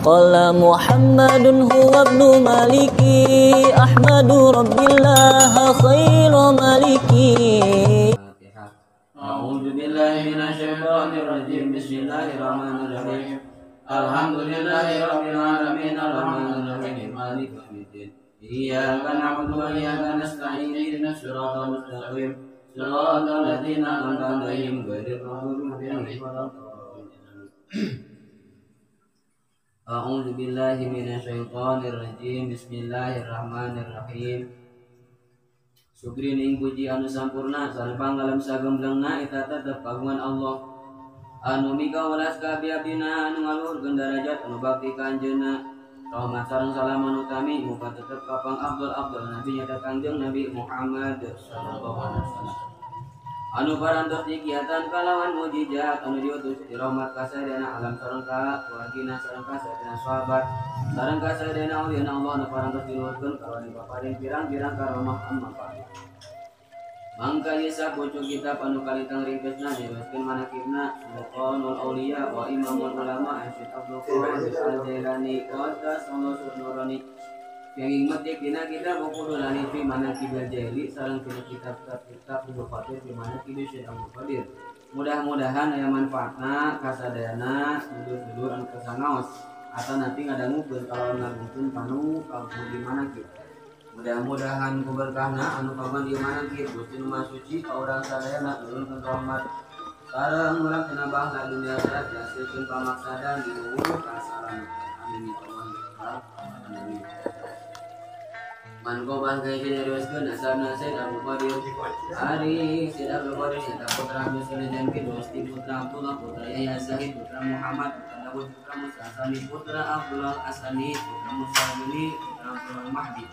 Qala Muhammadun huwa ibnu Maliki Ahmadu Rabbillah khairu Maliki. A'udzu billahi minasyaitonir rajim. Bismillahirrahmanirrahim. Alhamdulillahi rabbil alamin arrahmanir rahim maliki yaumiddin. Iyyaka na'budu wa iyyaka nasta'in ihdinas siratal mustaqim siratal ladzina an'amta 'alaihim ghairil maghdubi 'alaihim waladdallin. A'udzu billahi minasyaitonir rajim. Bismillahirrahmanirrahim. Sukri ning puji anu sampurna sareng panggalem sagemblengna eta tetep kagungan Allah. Anu mikawelas ka abdi-abdina anu ngaluhurkeun darajat anu bakti ka anjeunna. Rahmat sareng salam anu utami muga tetep ka pang abdul-abdul nabi nyata Kangjeng Nabi Muhammad sallallahu alaihi wasallam. Anu parantos dikiatan kalawan mujizat anu diutus ti rahmat ka sadayana alam sareng ka keluargina sareng ka sadayana sahabat sareng ka sadayana awliya Allah anu parantos diluhurkeun kalawan dipaparin pirang-pirang karomah anu manfaat. Mangka ieu pucuk kitab anu kalitang ringkesna diweskeun manakibna Sultanul Auliya wa Imamul Ulama Syekh Abdul Qadir Al-Jailani qaddasallahu sirrani. Yang metik dina kitab Uqudulani fi Manaqibil Jaili sareng dina kitab kitab Abdul Qadir fi Manaqib Syekh Abdul Qadir. Mudah-mudahan aya manfaatna kasadayana dulur-dulur anu kersa ngaos atau nanti ngadangukeun kalawan ngagungkeun panu kagungan di manaqib. Mudah-mudahan ku berkahna anu kagungan di manaqib Gusti nu Maha Suci ka urang sadayana nurunkeun rahmat sareng urang tina bahala dunia akhirat dihasilkeun pamaksadan di luhur kasalamatan. Amin ya Allah. Amin. Manqobah gaji nyarioskeun nasabna Sayyid Abdul Qadir. Ari Sayyid Abdul Qadir nyata putra Abdul Janki Dosti putra Abdullah putra Yahya Zahid putra Muhammad putra Dawud putra Musa Asani putra Abdullah Asani putra Musa Guni putra Abdullah Mahdi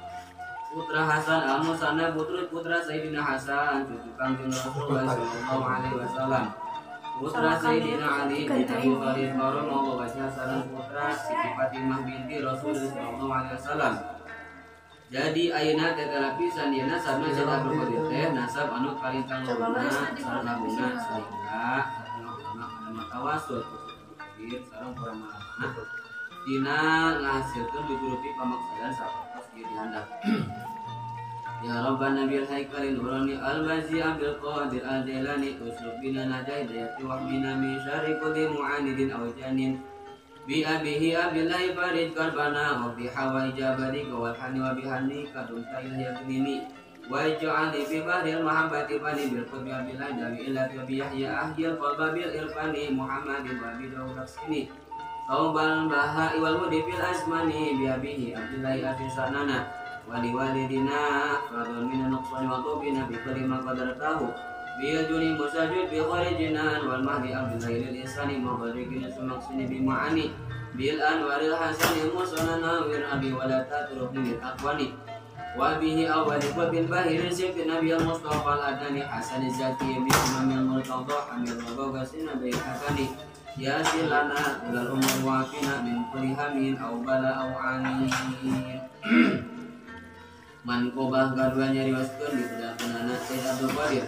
putra Hasan Al-Musanna putra putra Sayyidina Hasan cucu Kangjeng Rasulullah sallallahu alaihi wasallam putra Sayyidina Ali bin Abi Thalib karramallahu wajhahu sareng putra Siti Fatimah binti Rasulullah sallallahu alaihi wasallam. Jadi ayeuna teh lapisan ieu nasabna Sayyid Abdul Qadir teh nasab anu kalintang luhurna sareng agungna sehingga satengah ulama kana tawasul Qadir sareng pramana dina ngahasilkeun dijuruti pamaksadan sapertos ieu dihandap. Ya Rabbana bil haikali nurani al-bazi Abdul Qadir al-Jailani uslub bina najai dayati wa mina min syarri kulli mu'anidin aw janin. Bi abihi abillahi farid karbana wa bi hawaija barika wal hani wa bihani kadum ta'il yagnini wa ij'ali fi bahril mahabbati bani bil qudbi abillahi dawi illa bi yahya ahyal qalba bil irfani muhammadin wa bi dawlaksini taubal baha wal wudi fil azmani bi abihi abillahi afisanana wa li walidina fadl min nuqsani wa tubina bi kulli ma qadartahu bil juni musajud bi kharijinan wal mahdi abdillahi lil insani mubarikin sumaksini bi ma'ani bil anwaril hasani musanana wir abi wala tatruk lil aqwani wa bihi awali wa bil bahir sifin nabi al mustafa al adani hasani zaki bi imamil murtada hamil wa gasina bi hasani ya silana ulal umur wa afina min kulli hamin aw bala aw anin. Manqobah kadua nyarioskeun dibedakeunana Syekh Abdul Qadir.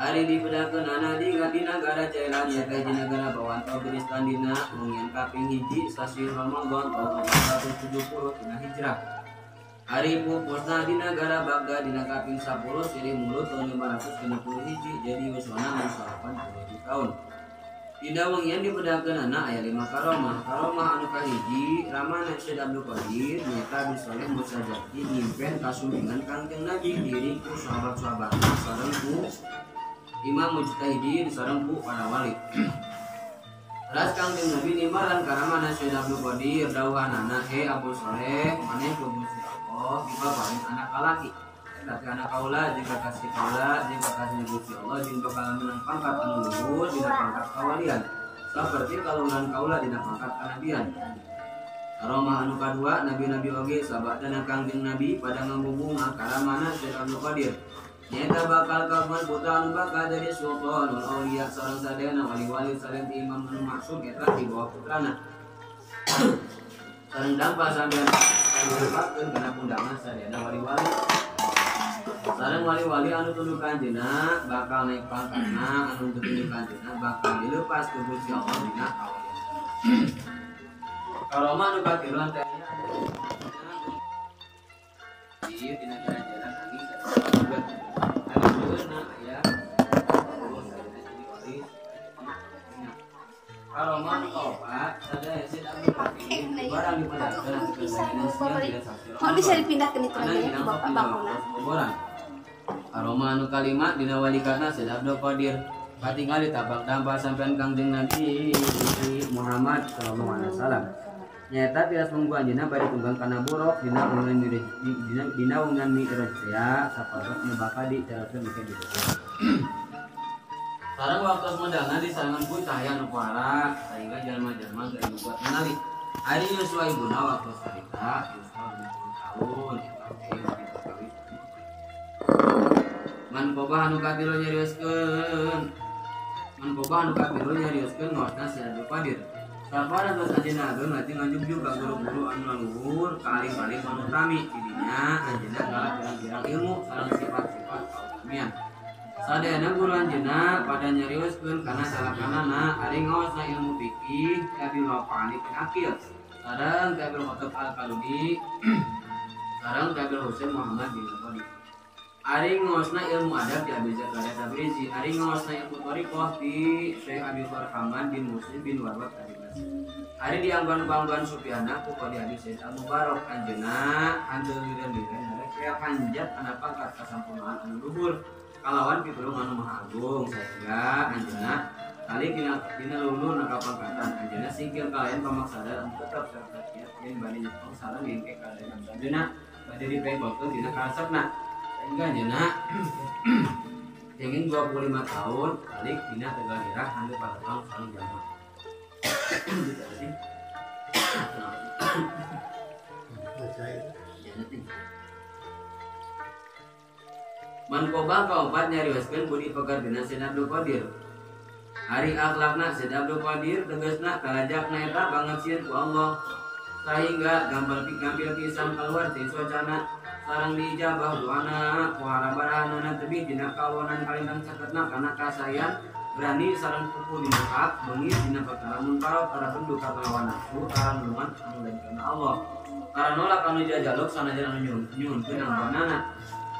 Ari dibedakeun ana di nagara Jailan ya di nagara Bawanto Biristan dina wengian kaping 1 sasi Ramadan taun 470 dina Hijrah. Ari pupusna di nagara Baghdad dina kaping 10 silih mulut taun 561 jadi yuswana mun 87 tahun. Dina wengian dibedakeun ana aya 5 karomah. Karomah anu kahiji ramana Syekh Abdul Qadir nyata bisoleh musajati nyimpen kasumpingan Kangjeng Nabi diri ku sahabat-sahabatna sareng ku Imam Mujtahidin sareng ku para wali. Ras Kangjeng Nabi nimbalan karamana Syekh Abdul Qadir dawuhanana he Abu Soleh maneh ku Gusti Allah dipaparin anak kalaki. Eta anak kaula jeung kasih kaula jeung kasih Gusti Allah jeung bakal menang pangkat anu luhur dina pangkat kawalian. Saperti kaluhuran kaula dina pangkat kanabian. Karomah anu kadua nabi-nabi oge sabadana Kangjeng Nabi pada ngabubunga karamana Syekh Abdul Qadir. Nyata bakal kagungan putra anu bakal jadi sultanul auliya sareng sadayana wali-wali sareng ti imam anu maksum eta di bawah putrana. Sareng dampa sampeyan dilupakeun kana pundangan sadayana wali-wali. Sareng wali-wali anu tunduk anjeunna bakal naik pangkatna, anu tunduk anjeunna bakal dilepas ku Gusti Allah dina kawalian. Karomah nu katiluan teh aya ieu dina jalan angin saeukeut. Ari aya Karomah nu kaopat sadaya Said Abdul Qadir barang dipedagkeun Mau bisa dipindahkan itu aja ya Bapak bangunan. Karomah nu kalima dina walikatna Said Abdul Qadir katingali tapak dampa sampean Kangjeng Nabi Muhammad sallallahu alaihi wasallam. Nyata tias munggu anjeunna bari tunggang kana buruk dina wengan dina wengan mi'raj tea saparot nu bakal dicaroskeun engke di dieu. Sareng waktu modalna disarengan ku cahaya nu pohara sehingga jalma-jalma geus buat menali. Ari Yuswa ibuna waktu harita Yuswa 20 tahun eta teh kawin. Manqobah anu katilu nyarioskeun. Manqobah anu katilu nyarioskeun ngaosna Said Abdul Qadir. Sapara geus anjeunna ageung lajeng ngajugjug ka guru-guru anu laluhur ka alim-alim anu utami. Di dinya anjeunna ngalap pirang-pirang ilmu sareng sifat-sifat kautamian. Sadayana guru anjeunna pada nyarioskeun kana salakanana ari ngaosna ilmu fikih Abil Wafani bin Akil sareng Abil Khattab Al-Kaludi sareng Abil Husain Muhammad bin Qadi. Ari ngaosna ilmu adab di Abi Zakaria Tabrizi, ari ngaosna ilmu thariqah di Syekh Abi Farhaman bin Muslim bin Warwat Al-Basi. Ari dianggon-anggon Sufiana ku Qadi Abi Said Al-Mubarak anjeunna hanteu liren-liren rek panjat kana pangkat kasampurnaan anu luhur kalawan pitulung anu maha agung sehingga anjeunna kali dina lulur na kapangkatan anjeunna singkir kalayan pamaksadan anu tetep serta kiat yen bade nyepeng sareng ngengke kalayan anjeunna bade dipengkolkeun dina karesepna. Sehingga anjeunna kenging 25 tahun balik dina Tegal Irah anu patepang sareng jalma. Manqobah kaopat nyarioskeun budi pekertina Said Abdul Qadir. Ari akhlakna Said Abdul Qadir tegasna kalajakna eta banget sieun ku Allah sehingga gampil pisan keluar ti socana sareng diijabah doana ku harabarahanana tebih dina kawonan kalintang caketna kana kasayan berani sareng kuku dina hak beungit dina perkara munkarot tara tunduk ka hawa nafsu tara nulungan anu lain kana Allah tara nolak anu jajaluk sanajan anu nyuhunkeun ampunanana.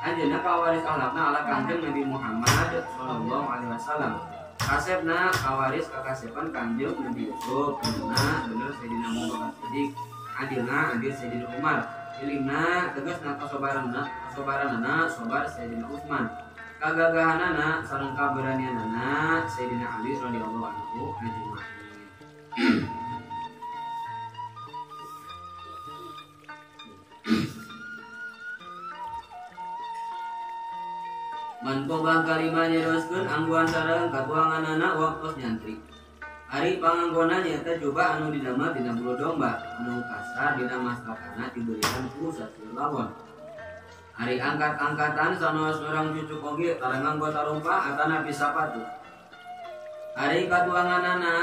Anjeunna kawaris akhlakna ala Kangjeng Nabi Muhammad sallallahu alaihi wasallam. Kasepna kawaris kakasepan Kangjeng Nabi Yusuf, benerna bener Sayyidina Abu Bakar Siddiq, adilna adil Sayyidina Umar, ilimna tegasna kasobaranana sobar Sayyidina Utsman, kagagahanana sareng kaberanianana Sayyidina Ali radhiyallahu anhu ajmain. Manqobah kalima nyarioskeun angguan sareng katuanganana waktos nyantri. Ari panganggona nyaeta coba anu didamel dina bulu domba anu kasar dina mastakana diberikan ku sasih lawon. Ari angkat-angkatan sanaos urang cucuk oge tara nganggo tarumpah atanapi sapatu. Ari katuanganana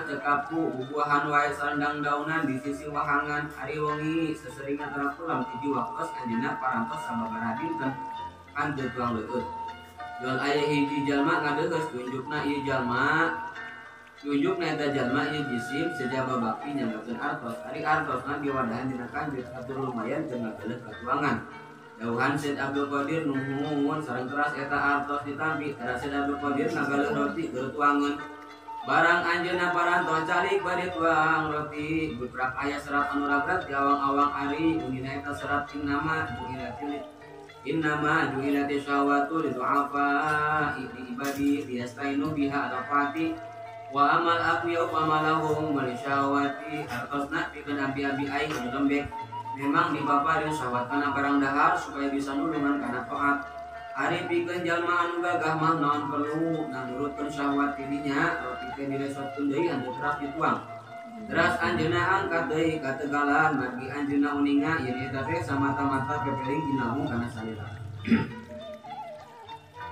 cekap ku bubuahan wae sareng daunan di sisi wahangan. Ari wengi seseringan tara pulang hiji waktos anjeunna parantos sababaraha dinten kan teu tuang leueut. Jual aya hiji jalma ngadeuheus tunjukna ieu jalma tunjukna eta jalma ieu jisim sejaba bakti nyanggakeun artos. Ari artosna diwadahan dina kanjut atur lumayan teu ngageleuh katuangan. Dauhan Said Abdul Qadir nuhun sareng keras eta artos ditampi tara Said Abdul Qadir ngagaleuh roti keur tuangeun. Barang anjeunna parantos calik bade tuang roti guprak aya serat anu ragrag di awang-awang ari unina eta serat innama ju'ilatil innama ju'ilati syahwatu lidu'afa ibadi liyastainu biha ala fati wa amal aqwiya wa malahum wa lisyahwati artosna pikeun abi-abi aing anu lembek memang dipaparin syahwat kana barang dahar supaya bisa nulungan kana taat. Ari pikeun jalma anu gagah mah naon perlu nurutkeun syahwat dirinya roti teh diresotkeun deui anu teras dituang. Teras anjeunna angkat deui ka tegalan margi anjeunna uninga yen eta teh samata-mata pepeling dinamu kana salira.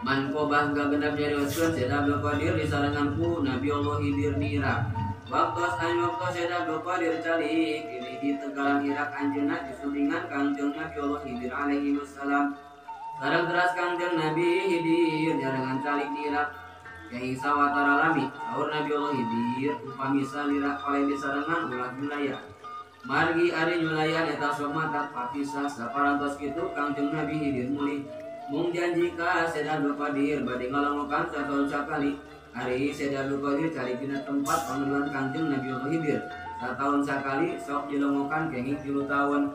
Manqobah gagenep nyarioskeun Said Abdul Qadir disarengan ku Nabi Allah Hidir di Irak. Waktos Said Abdul Qadir calik di tegalan Irak anjeunna disumpingan Kangjeng Nabi Allah Hidir alaihi wasallam. Sareng teras Kangjeng Nabi Hidir nyarengan calik di Irak. Yang sawatara lami saur Nabi Allah Hidir upami salira oleh disarengan ulah wilayah. Margi ari nyulayan eta sok matak papisah saparantos kitu Kangjeng Nabi hidir mulih. Mung janji ka Syekh Abdul Qadir bade ngalongokan sataun sakali. Ari Syekh Abdul Qadir cari dina tempat pangeluan Kangjeng Nabi Khidir. Sataun sakali sok dilongokan kenging 3 taun.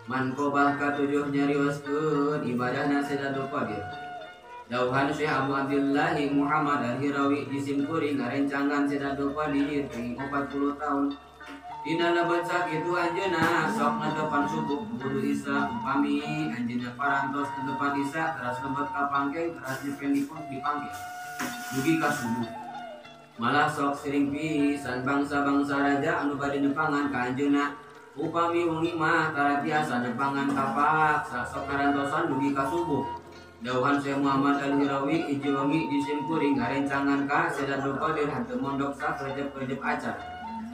Manqobah katujuh nyarioskeun ibadahna Syekh Abdul Qadir. Dauhan Syekh Abu Abdillah Muhammad Al-Hirawi disimkuring ngarencangan Syekh Abdul Qadir kenging 40 taun. Dina lebat sakitu anjeunna sok netepan subuh kudu Isya upami anjeunna parantos netepan Isya teras lebet ka pangkeng teras dipendipun di pangkeng dugi ka subuh. Malah sok sering pisan bangsa-bangsa raja anu bade nepangan ka anjeunna. Upami wengi mah tara tiasa nepangan kapaksa sok karantosan dugi ka subuh. Dauhan Syekh Muhammad Al-Hirawi hiji wengi disimkuring ngarencangan ka Syekh Abdul Qadir henteu mondok sakerjep-kerjep acan.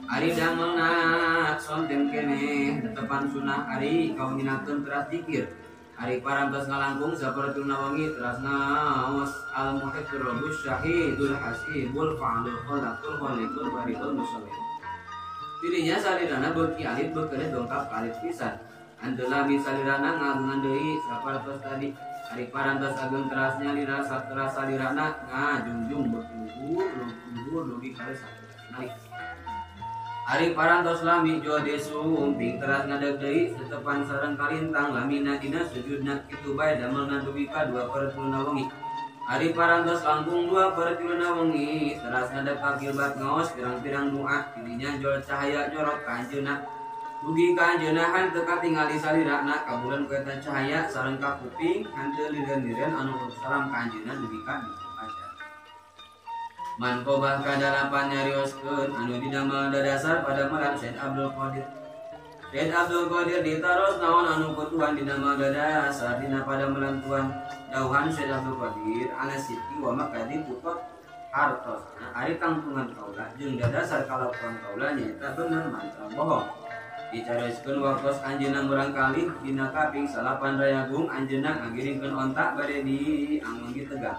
Ari damelna sonten keneh tetepan sunah ari kaunginakeun teras zikir. Ari parantos ngalangkung sapertuna wengi teras ngaos al muhibbur rabbus syahidul hasibul fa'alul khalaqul khaliqul bariul musawwir. Dirinya salirana beuki alit beukeun dongkap alit pisan. Henteu lami salirana ngagungan deui saparantos tadi. Ari parantos ageung teras nyalira teras salirana ngajungjung beuki luhur luhur dugi ka sapertuna. Ari parantos lami jode sumping teras ngadeg deui setepan sareng kalintang lamina dina sujudna kitu bae damelna dugi ka 2/3 wengi. Ari parantos langkung 2/3 wengi teras ngadeg ka kiblat ngaos pirang-pirang doa tidinya jol cahaya nyorot ka anjeunna. Dugi ka anjeunna henteu katingali salirana kabulan ku eta cahaya sareng ka kuping henteu liren-liren anu salam ka anjeunna dugi ka Manqobah kadalapan nyarioskeun anu didamel dadasar padamelan Syekh Abdul Qadir. Syekh Abdul Qadir ditaros naon anu kutuan didamel dadasar dina padamelan tuan. Dauhan Syekh Abdul Qadir ana siti wa makadi putot hartos. Ari tangtungan kaula jeung dadasar kalakuan kaula nyaeta bener mantra bohong. Dicarioskeun waktos anjeunna murangkalih dina kaping 9 Rayagung anjeunna ngagiringkeun onta bade diangon di tegang.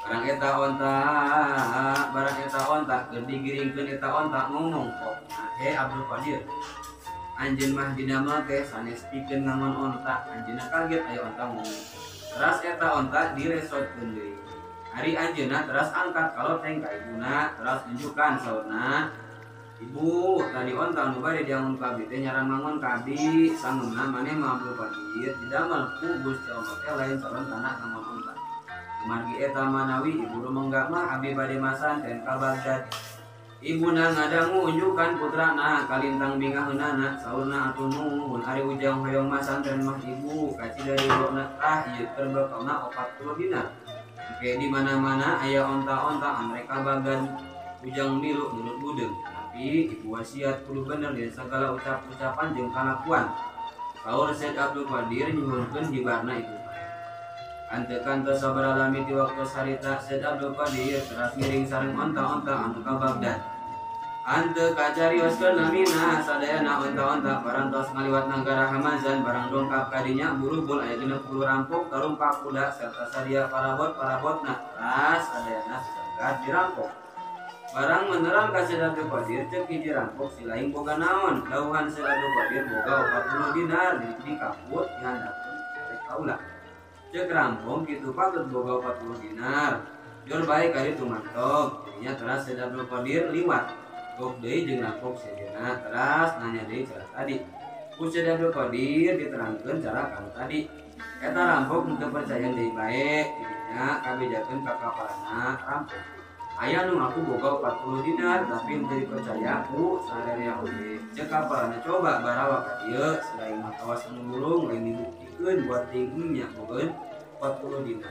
Barang eta onta keur digiringkeun eta onta ngomong kok. He Abdul Qadir. Anjeun mah didamel teh sanes pikeun ngangon onta. Anjeunna kaget aya onta ngomong. Teras eta onta diresotkeun deui. Ari anjeunna teras angkat kaloteng ka ibuna, teras nunjukan saurna. Ibu, tadi onta nu bade diangon ka abdi teh nyaran mangon ka abdi, sangeumna maneh mah Abdul Qadir didamel ku Gusti Allah teh lain calon tanah ngangon onta. Margi eta manawi ibu rumengga mah abdi bade masanten ka Baghdad. Ibuna ngadangu unjukan putrana kalintang bingaheunana saurna atuh nuhun ari ujang hoyong masanten mah ibu kacida ridona tah ieu keur bekalna 40 dinar. Engke di mana-mana aya onta-onta mereka Baghdad ujang milu nurut budeung. Tapi ibu wasiat kudu bener dina sagala ucap-ucapan jeung kalakuan. Saur Syekh Abdul Qadir nyuhunkeun jibarna ibu. Henteu kantos sabaraha lami ti waktos harita Syekh Abdul Qadir teras ngiring sareng onta-onta anu ka Baghdad. Henteu kacarioskeun lamina sadayana onta-onta parantos ngaliwat nagara Hamazan barang dongkap kadinya burubul aya 60 rampok tarumpak kuda serta sadia parabot-parabotna teras sadayana sasagat dirampok. Barang menerang ka Syekh Abdul Qadir ceuk hiji rampok si laing boga naon. Dauhan Syekh Abdul Qadir boga 40 dinar di kaput dihandapeun rek kaula. Cek rampung kitu patut boga 40 dinar. Jor bae ka ditu mantog. Jadinya teras Syekh Abdul Qadir liwat. Gok deui jeung rampok sejenna teras nanya deui cara tadi. Ku Syekh Abdul Qadir diterangkeun cara kanu tadi. Eta rampok henteu percaya deui bae, jadinya kabejakeun ka kapalana rampok. Aya nu ngaku boga 40 dinar tapi henteu dipercaya ku sararea oge. Cek kapalana coba barawa ka dieu selain mah kawas anu bulung lain dibuktikeun buat tingginya bogaeun 40 dinar.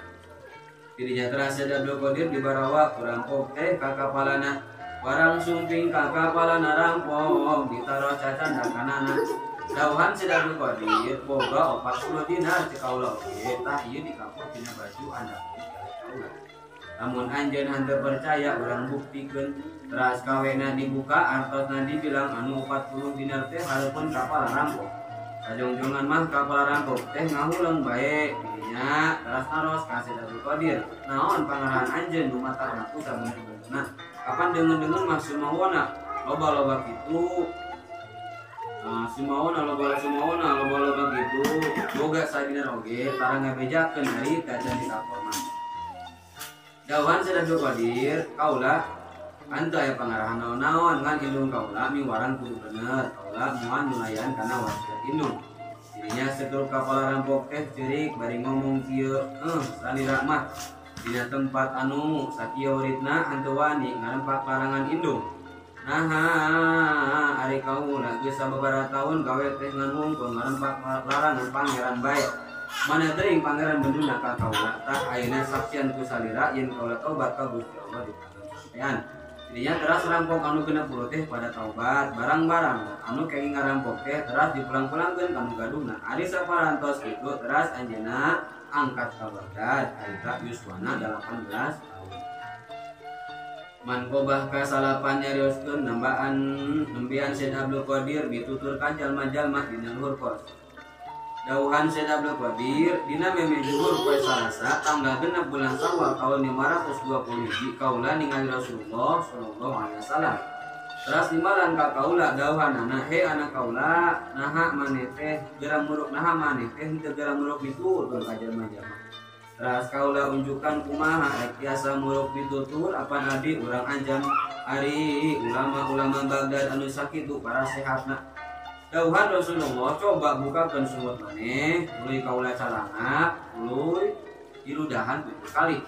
Dirinya teras Syekh Abdul Qadir dibarawa ku rampok teh ka kapalana. Barang sumping ka kapalana rampok ditaruh cacandakanana. Dauhan Syekh Abdul Qadir boga 40 dinar cek kaula oge tah ieu dikapur dina baju andakeun kaula. Lamun anjeun henteu percaya urang buktikeun teras kawena dibuka artosna dibilang anu 40 dinar teh hareupeun kapal rampok. Sajongjongan mah kapal rampok teh ngahuleng bae dirinya teras naros ka Syekh Abdul Qadir. Naon pangarahan anjeun nu matak ngaku sabener-benerna. Kapan deungeun-deungeun mah sumawona loba-loba kitu. Sumaona loba sumaona loba-loba gitu boga sadina oge tara ngabejakeun harita can ditakonan. Dawuhan Syekh Abdul Qadir kaula antu aya pangarahan naon-naon ngan indung kaula miwarang kudu bener kaula moal nyulayan kana wasiat indung. Dirinya sekerup kapala rampok teh ceurik bari ngomong kieu salira mah dina tempat anu sakieu uritna henteu wani ngarempak larangan indung. Naha ari kaula geus sababaraha taun gawe teh ngan wungkul ngarempak larangan pangeran bae. Mana teuing pangeran benduna ka kaula tah ayeuna saksian ku salira yen kaula tobat ka Gusti Allah di tangan sampean. Dirinya teras rampok anu 60 teh pada taubat barang-barang anu kenging ngarampok teh teras dipulang-pulangkeun ka nu gaduhna. Ari saparantos kitu teras anjeunna angkat ka Baghdad harita yuswana 18 tahun. Manqobah ka salapan nyarioskeun nambaan nembean Syekh Abdul Qadir bitutur ka jalma-jalma dina luhur kos. Dawuhan Syekh Abdul Qadir dina meme juhur poe Salasa tanggal 6 bulan Syawal taun 520 kaula ningali Rasulullah sallallahu alaihi wasallam. Teras nimbalan ka kaula dawuhanana he anak kaula naha maneh teh geura muruk naha maneh teh henteu geura muruk ditutur ka jalma-jalma. Teras kaula unjukan kumaha rek tiasa muruk ditutur apan abdi urang anjam ari ulama-ulama Baghdad anu sakitu para sehatna. Dawuhan Rasulullah coba bukakeun sungut maneh tuluy kaula calangap tuluy diludahan 7 kali.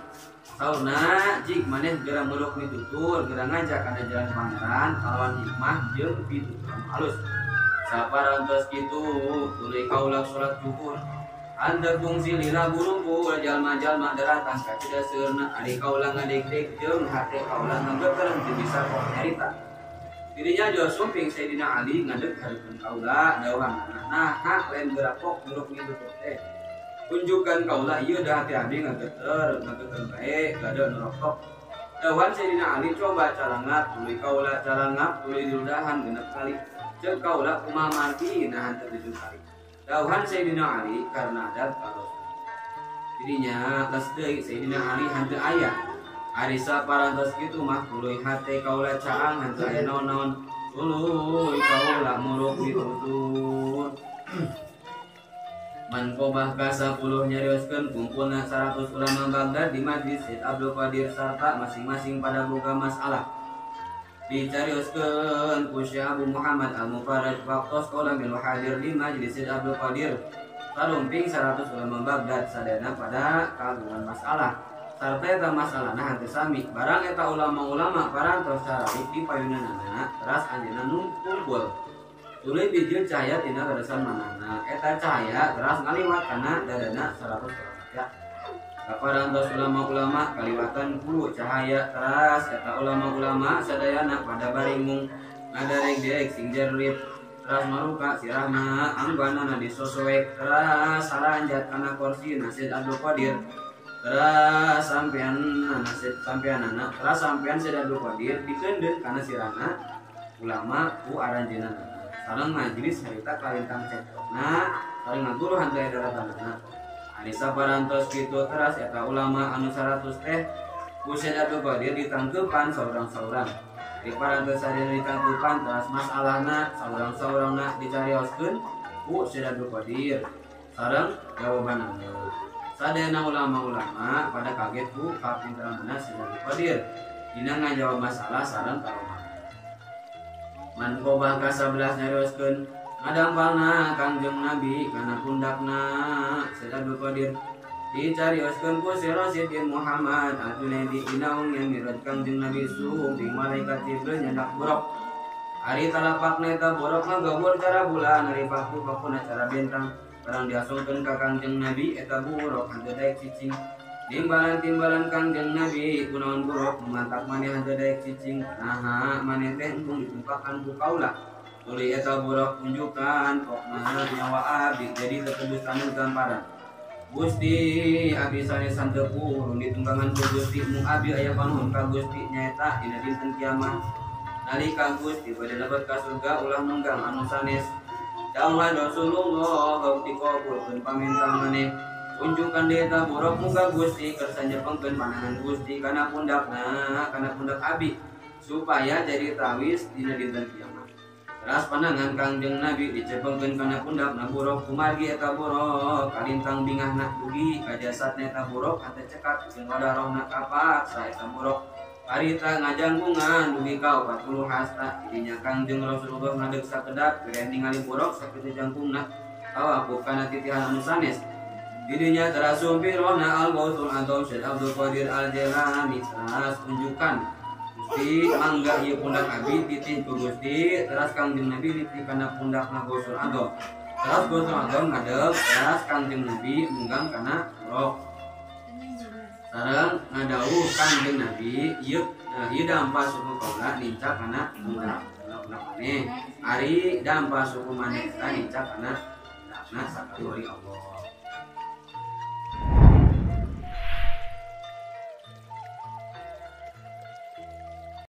Saurna jik maneh geura muruk mitutur geura ngajak kana jalan pangeran kalawan hikmah jeung pitutur anu halus. Saparantos kitu tuluy kaula salat zuhur. Anda fungsi lila burumpul jalma-jalma daratang ka cidaseurna ari kaula ngadek-dek jeung hate kaula ngageter teu bisa kok nyarita. Dirinya jo sumping Sayyidina Ali ngadeg hareupeun kaula dawuhanna nah hak lain gerapok muruk mitutur teh. Unjukkan kaula ieu da hati abdi ngageter ngageter bae gada nu rokok. Dawuhan Sayyidina Ali coba calangap tuluy kaula calangap tuluy diludahan 6 kali. Ceuk kaula kumaha mati nahan teu 7 kali. Dawuhan Sayyidina Ali karena adab ka Rasul. Dirinya les deui Sayyidina Ali henteu aya. Ari saparantos kitu mah tuluy hate kaula caang henteu aya naon-naon tuluy kaula muruk ditutur. Manqobah ka 10 nyarioskeun kumpulna 100 ulama Baghdad di majlis Syekh Abdul Qadir sarta masing-masing pada boga masalah. Dicarioskeun ku Syekh Abu Muhammad Al-Mufarraj waktos kaula milu hadir di majlis Syekh Abdul Qadir. Tarumping 100 ulama Baghdad sadayana pada kagungan masalah. Sarta eta masalahna henteu sami. Barang eta ulama-ulama parantos caralik di payunanana teras anjeunna kumpul. Tuluy bijil cahaya tina leresan manahna. Eta cahaya teras ngaliwat kana dadana 100 ulama ya. Kaparantos ulama-ulama kaliwatan ku cahaya teras eta ulama-ulama sadayana pada baringung ngadareg-dereg sing jerit teras maruka sirahna angganana disosoek teras saranjat kana kursi Syekh Abdul Qadir. Teras sampean sampeanana teras sampean Syekh Abdul Qadir dikeundeun kana sirahna ulama ku aranjeunna. Sareng majelis harita kalintang cekcokna sareng ngaguru henteu aya daratanana. Ari saparantos kitu teras eta ulama anu 100 teh ku Syekh Abdul Qadir ditangkepan saurang-saurang. Ari parantos sadayana ditangkepan teras masalahna saurang-saurangna dicarioskeun ku Syekh Abdul Qadir sareng jawabanana. Sadayana ulama-ulama pada kaget ku kapinteranna Syekh Abdul Qadir dina ngajawab masalah sareng karomah. Manqobah ka 11 nyarioskeun ngadampalna Kangjeng Nabi kana pundakna Syekh Abdul Qadir. Dicarioskeun ku Syekh Rasid bin Muhammad Al-Junaidi dina wengi miraj Kangjeng Nabi sumping malaikat Jibril nyandak buruk. Ari talapakna eta buruk ngagawur cara bulan ari paku-pakuna cara bentang. Barang diasungkeun ka Kangjeng Nabi eta buruk henteu daek cicing. Timbalan-timbalan Kangjeng Nabi kunaon buruk mantak maneh henteu daek cicing. Naha maneh teh embung ditumpakan ku kaula. Tuluy eta buruk unjukan pokna nyawa abdi jadi tetebus anu gamparan. Gusti abdi sanes henteu purun ditunggangan ku Gusti mung abdi aya panuhun ka Gusti nyaeta dina dinten kiamat. Nalika Gusti bade lebet ka surga ulah nunggang anu sanes. Dawuhan Rasulullah gauk dikabulkeun paminta maneh. Unjukkan deta buruk muka Gusti kersa nyepengkeun pandangan Gusti kana pundakna kana pundak abdi supaya jadi tawis dina dinten kiamat. Teras panangan Kangjeng Nabi dicepengkeun kana pundakna buruk kumargi eta buruk kalintang bingahna dugi ka jasadna eta buruk hate cekak jeung wadah kapaksa eta buruk harita ngajangkungan dugi ka 40 hasta dinya Kangjeng Rasulullah ngadeg sakedap gereh ningali buruk sakitu jangkungna tawaku kana titihan anu sanes didinya teras sumpirona al-Gausul Adham Syekh Abdul Qadir Al-Jailani teras unjukan Gusti mangga ieu pundak abi titih ku Gusti teras Kangjeng Nabi nitih kana pundakna Gausul Adham teras Gausul Adham ngadeg teras Kangjeng Nabi munggang kana buruk sareng ngadawuh Kangjeng Nabi ieu ieu dampa suku kaula nincak kana pundak maneh ari dampa suku maneh eta nincak kana pundakna sakali wali Allah.